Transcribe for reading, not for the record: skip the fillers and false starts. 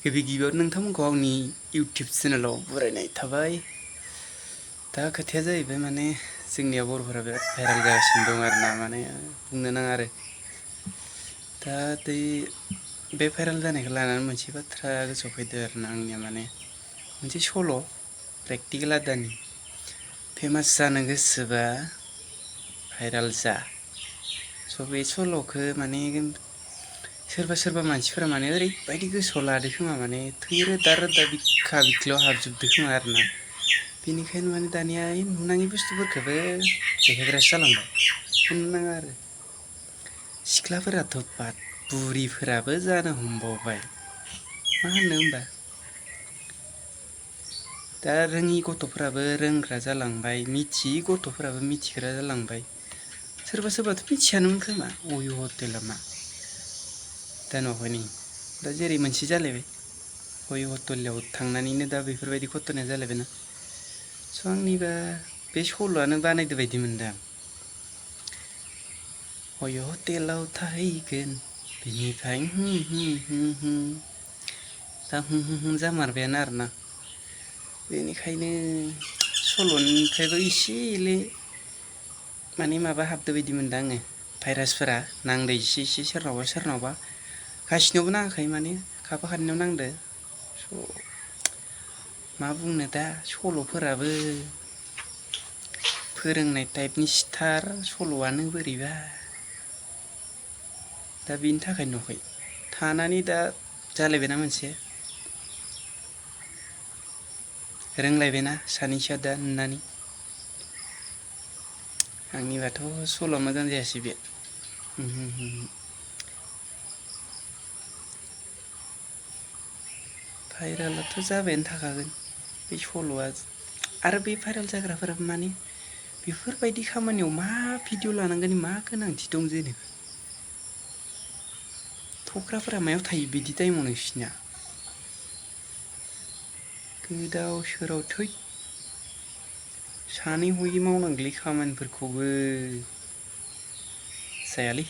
गिबियाव नोंथांमोनखौ आंनि इउटिउब चेनेलाव बरायनाय थाबाय। दा खोथाया जाहैबाय माने जोंनिया बर'फोरा बिराद भाइराल जागासिनो दं आरोना, माने बुंनो नाङा आरो। दा बे भाइराल जानायखौ लानानै मोनसे बाथ्रा गोसोआव फैदो आरोना आंनिया, माने मोनसे सल' प्रेक्टिकेल आयदानि फेमास जानो गोसोबा भाइराल जा। स' बे सल'खौ माने सोरबा मानसिफोरा माने ओरैबायदि गोसोआव लादो खोमा, माने थै रोदा रोदा बिखा बिख्लोआव हाबजोबदो खोमा आरोना। बेनिखायनो माने दानिया नुनाङि बुस्थुफोरखौबो देखायग्रासो जालांबाय। बुंनो नाङा आरो सिख्लाफोराथ' बाद, बुरिफोराबो जानो हमबावबाय। मा होनो होमबा? दा रोङि गथ'फोराबो रोंग्रा जालांबाय, मिथियै गथ'फोराबो मिथिग्रा जालांबाय। सोरबाथ' मिथियानोमोन खोमा अय' हटेला मा। दा नुबाय नै, दा जेरै मोनसे जालायबाय अय' हटेलाव थांनानैनो दा बेफोरबायदि घटनाया जालायबायना। स' आंनिबा बे सल'आनो बानायदो बायदि मोनदों आं। अय' हटेलाव थाहैगोन बिनिफ्राय दा जामारबायानो आरोना। बेनिखायनो सल'निफ्रायबो एसे एले माने माबा हाबदो बायदि मोनदों आङो, भाइरासफोरा नांदो एसे सोरनावबा। गासिनावबो नाङाखै माने खाफा खानिनाव नांदो। स' मा बुंनो दा, सल'फोराबो फोरोंनाय टाइपनि सिथार, सल'आनो बोरैबा। दा बेनि थाखाय नुवाखै थानानै दा जालायबायना मोनसे, रोंलायबायना सानैसोआ दा नुनानै। आंनिबाथ' सल'आ मोजां जायासै बे। भाइरालाथ' जाबायानो थाखागोन बे सल'आ। आरो बे भाइराल जाग्राफोरा माने बेफोरबायदि खामानियाव मा भिडिअ लानांगोन, मा गोनांथि दं जेनेबा? थख्राफोरा मायाव थायो बिदि टाइमाव नोंसिनिया? गोदाव सोराव थै, सानै हयै मावनांगौलै खामानिफोरखौबो। जायालै।